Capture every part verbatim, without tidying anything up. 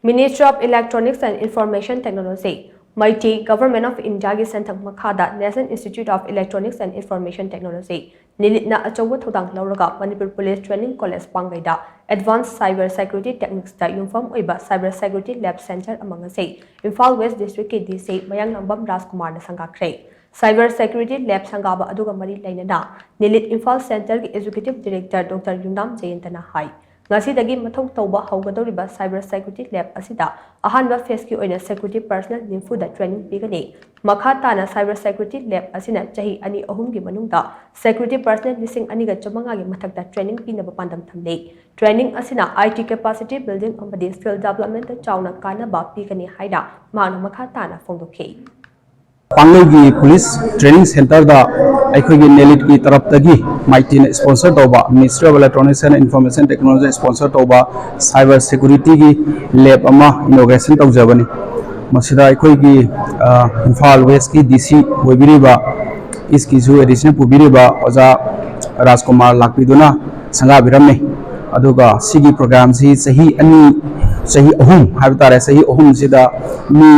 Ministry of Electronics and Information Technology, Meitei Government of Indiaꯒꯤ ꯁꯦꯟꯊꯪ ꯃꯈꯥꯗ National Institute of Electronics and Information Technology, ꯅꯤꯂꯤꯠꯅ ꯑꯆꯧꯕ ꯊꯧꯗꯥꯡ ꯂꯧꯔꯒ Manipur Police Training College ꯄꯥꯡꯒꯩꯗ Advanced Cyber Security Techniquesꯇ ꯌꯨꯝꯐꯝ ꯑꯣꯏꯕ Cyber Security Lab Center ꯑꯃ ꯉꯁꯤ Imphal West Districtꯀꯤ DC ꯃꯌꯥꯡꯂꯥꯡꯕꯝ ꯔꯥꯖꯀꯨꯃꯥꯔꯅ ꯁꯪꯒꯥꯈ꯭ꯔꯦ꯫ Cyber Security Lab ꯁꯪꯒꯥꯕ ꯑꯗꯨꯒ ꯃꯔꯤ ꯂꯩꯅꯅ ꯅꯤꯂꯤꯠ ꯏꯝꯐꯥꯜ Centreꯒꯤ Executive Director Doctor ꯌꯨꯝꯅꯥꯝ ꯖꯌꯟꯇꯅ ꯍꯥꯏ, ꯉꯁꯤꯗꯒꯤ ꯃꯊꯧ ꯇꯧꯕ ꯍꯧꯒꯗꯧꯔꯤꯕ Cyber Security Lab ꯑꯁꯤꯗ ꯑꯍꯥꯟꯕ phaseꯀꯤ ꯑꯣꯏꯅ security personnel ꯅꯤꯐꯨꯗ training ꯄꯤꯒꯅꯤ꯫ ꯃꯈꯥ ꯇꯥꯅ Cyber Security Lab ꯑꯁꯤꯅ ꯆꯍꯤ ꯑꯅꯤ ꯑꯍꯨꯝꯒꯤ ꯃꯅꯨꯡꯗ security personnel ꯂꯤꯁꯤꯡ ꯑꯅꯤꯒ ꯆꯥꯃꯉꯥꯒꯤ ꯃꯊꯛꯇ training ꯄꯤꯅꯕ ꯄꯥꯟꯗꯝ ꯊꯝꯂꯤ꯫ Training ꯑꯁꯤꯅ IT capacity building ꯑꯃꯗꯤ skill developmentꯇ ꯆꯥꯎꯅ ꯀꯥꯟꯅꯕ ꯄꯤꯒꯅꯤ ꯍꯥꯏꯅ ꯃꯍꯥꯛꯅ ꯃꯈꯥ ꯇꯥꯅ ꯐꯣꯡꯗꯣꯛꯈꯤ꯫ ꯄꯥꯡꯒꯩꯒꯤ Police Training Centreꯗ ꯑꯩꯈꯣꯏꯒꯤ ꯅꯦꯂꯤꯠꯀꯤ ꯇꯔꯞꯇꯒꯤ ꯃꯥꯏꯇꯤꯅ sponsor ꯇꯧꯕ, Ministry of Electronics and Information Technology sponsor ꯇꯧꯕ Cyber Securityꯒꯤ lab ꯑꯃ inauguration ꯇꯧꯖꯕꯅꯤ꯫ ꯃꯁꯤꯗ ꯑꯩꯈꯣꯏꯒꯤ, ꯑ, ꯏꯝꯐꯥꯜ Westꯀꯤ DC ꯑꯣꯏꯕꯤꯔꯤꯕ, Eastꯀꯤꯁꯨ additional ꯄꯨꯕꯤꯔꯤꯕ ꯑꯣꯖꯥ ꯔꯥꯖꯀꯨꯃꯥꯔ ꯂꯥꯛꯄꯤꯗꯨꯅ ꯁꯪꯒꯥꯕꯤꯔꯝꯃꯤ꯫ ꯑꯗꯨꯒ ꯁꯤꯒꯤ programꯁꯤ ꯆꯍꯤ ꯑꯅꯤ, ꯆꯍꯤ ꯑꯍꯨꯝ ꯍꯥꯏꯕ ꯇꯥꯔꯦ, ꯆꯍꯤ ꯑꯍꯨꯝꯁꯤꯗ ꯃꯤ,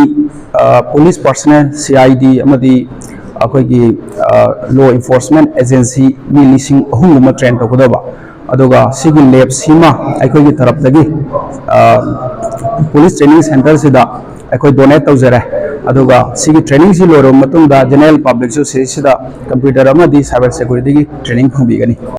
ꯑ, police personnel, CID ꯑꯃꯗꯤ ꯑꯩꯈꯣꯏꯒꯤ, ꯑ, law enforcement agency ꯃꯤ ꯂꯤꯁꯤꯡ ꯑꯍꯨꯝꯒꯨꯝꯕ train ꯇꯧꯒꯗꯕ꯫ ꯑꯗꯨꯒ ꯁꯤꯒꯤ labꯁꯤꯃ ꯑꯩꯈꯣꯏꯒꯤ ꯇꯔꯞꯇꯒꯤ, ꯑ, Police Training Centreꯁꯤꯗ ꯑꯩꯈꯣꯏ donate ꯇꯧꯖꯔꯦ꯫ ꯑꯗꯨꯒ ꯁꯤꯒꯤ trainingꯁꯤ ꯂꯣꯏꯔꯕ ꯃꯇꯨꯡꯗ general publicꯁꯨ ꯁꯤꯁꯤꯗ computer ꯑꯃꯗꯤ cyber securityꯒꯤ training ꯐꯪꯕꯤꯒꯅꯤ꯫